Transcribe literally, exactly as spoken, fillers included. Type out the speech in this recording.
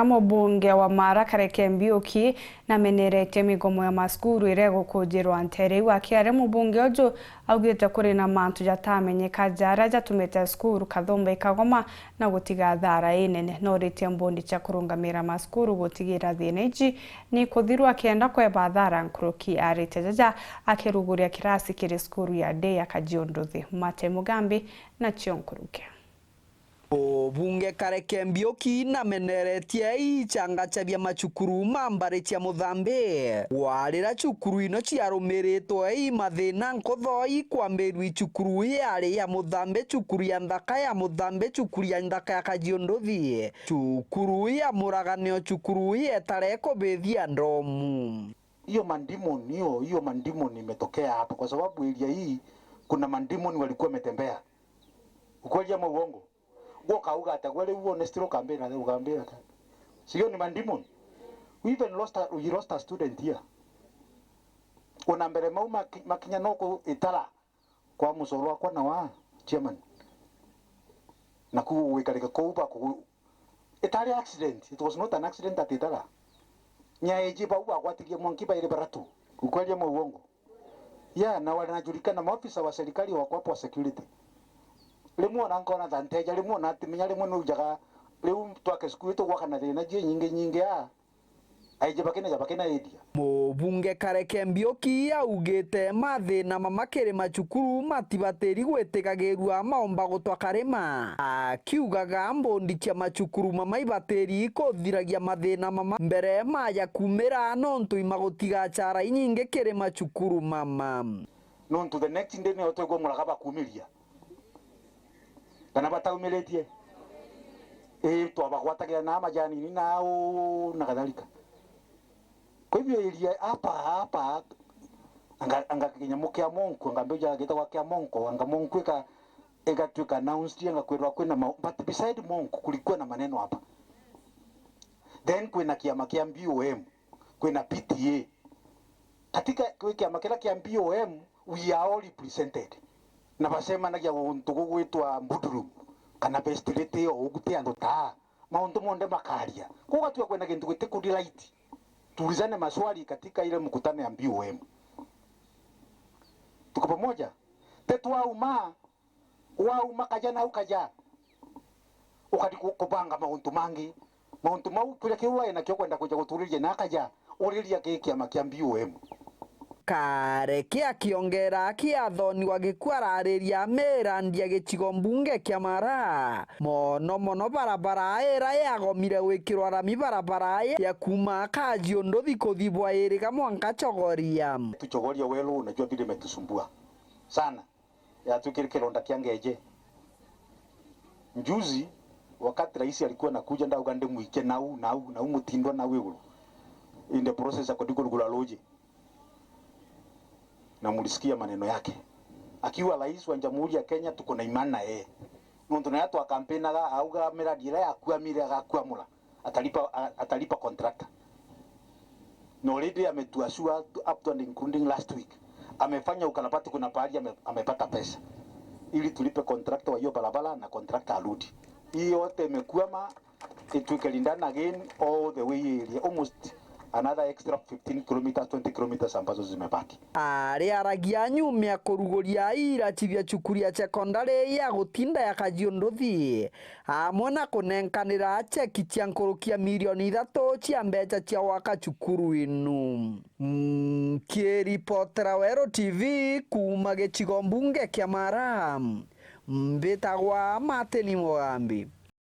Mubunge wa Mara Kareke Mbiuki nameneretie migomo ya macukuru iria igukujirwa ntere iu. Akiaria, mubunge uju augite kuri na mantu jatamenyeka jaria jatumite cukuru kathumba ikagoma na gutiga athara inene. Noritie mbondi cia kurungamira macukuru gutigira thina iji ni kuthirwa, akienda kweba athara nkuruki. Aritie jaja akiruguria kirasi kiri cukuru ya day ya Kajiunduthi. Mate Mugambi nacio nkuruki. Mubunge Kareke Mbiuki nameneretie ichangachia bia macukuru ma mbari cia Muthambi. Kwarira cukuru ino ciarumiritwe i mathina nkutho, ikwambirua icukuru iari ya Muthambi, cukuru ya nthaka ya Muthambi, cukuru ya nthaka ya Kajiunduthi, cukuru ya Muraganio, cukuru yetare kubithia ndomu. Hiyo mandemon, hiyo, hiyo mandemon imetokea hapo, kwa sababu area hii kuna mandemon walikuwa wametembea. Ukweli ama uongo? Gwe ukauga atia? Gwe riu honestly ukambira atia? Ukambira atia? Sio ni mandemon? We even lost a, we lost a student here. Ona mbere mau maki-, makinya no ku Itara kwa mucoro wakwa na wa chairman. Na ku wikarika kuu ba ku, itari accident. It was not an accident at Itara. Nyaeji bau bagwatirie mwanki bairi baratu. Ukweli ama uongo? Ya, na wanajulikana, maofisa wa serikali wako hapo wa security. Rimwe ona nkona ta nteja, rimwe ona atimenya, rimwe nujaga, riu twake cukuru tugwaka na thina ji nyingi nyingi a, aiji bakina ja bakina area. Mubunge Kareke Mbiuki augite mathina mama kiri macukuru matibatiri gwitikagirua maomba gutwa karima. Akiugaga mbondi cia macukuru mama ibatiri kuthiragia mathina mama mbere maja kumira, nontu imagutiga achara inyingi kiri macukuru mama. Nontu the next day nio twigua muraka bakumiria. Kana bataumiritie. Ii, twabagwatagira na majanini na uu na kadhalika. Kwa hivyo area hapa, hapa, anga, anga kinyamu kia monku, anga mbeja gitagwa kia monko, anga monku ika, igatuika announced, anga kwirwa kwina ma, but beside monku kulikuwa na maneno hapa. Then kwina kiama kia B O M, kwina P T A. Katika kwi kiama kiria kia B O M, we are all represented. Na bacemanagia guntu gugwitwa boardroom, kana vestibule iyo ugu ti andu taa. Mauntu monthe makaria. Kugatua kwina gintu giti ku delight. Tuulizane maswali katika ile mkutano ya B O M. Tuko pamoja? Te twauma, wauma kaja nau kaja. Ukati ku-, kubanga mauntu mangi. Mauntu mau, kiria kiu wai nakio kwenda kwija guturiria na kaja, uriria ki kiama kia B O M. Kareke akiongera akiathoni wa Gikuu arariria mirandi ya gicigo mbunge kia Mara. Mono mono barabara ira yagomire gwikirwa rami, barabara ya kuma Kajiunduthi kuthi Bwairiga mwanka Chogoria. Tu Chogoria welu, unajua vile imetusumbua sana. Yatuikire kironda kia ngeje. Juzi, wakati rais alikuwa anakuja, ndauga ndimwikie nau, nau, nau mutindwa nau iguru. In the process ya kuthi kurugura ruji. Na mulisikia maneno yake. Akiwa rais wa Jamhuri ya Kenya, tuko na imani na yeye. Nontu naye twakampinaga, auga miradi iria yakuamire agakuamura. Atalipa, a-, atalipa contractor. Na already ametuasua to, up to and including last week. Amefanya ukarabati, kuna pahali ame-, amepata pesa. Ili tulipe contractor wa hiyo barabara na contractor arudi. Hii yote imekwama, it will done again all the way area. Almost another extra fifteen kilometers, twenty kilometers ambazo zimebaki. Ariaragia nyuma ya kuruguria iraci bia cukuru ya sekondari ya gutinda ya Kajiunduthi, amwe na kunenkanira cheki cia nkuruki ya milioni ithatu cia mbeca cia gwaka cukuru inu. Nkiripotera Weru T V kuuma gicigo mbunge kia Mara, mbitagwa Martin Mugambi.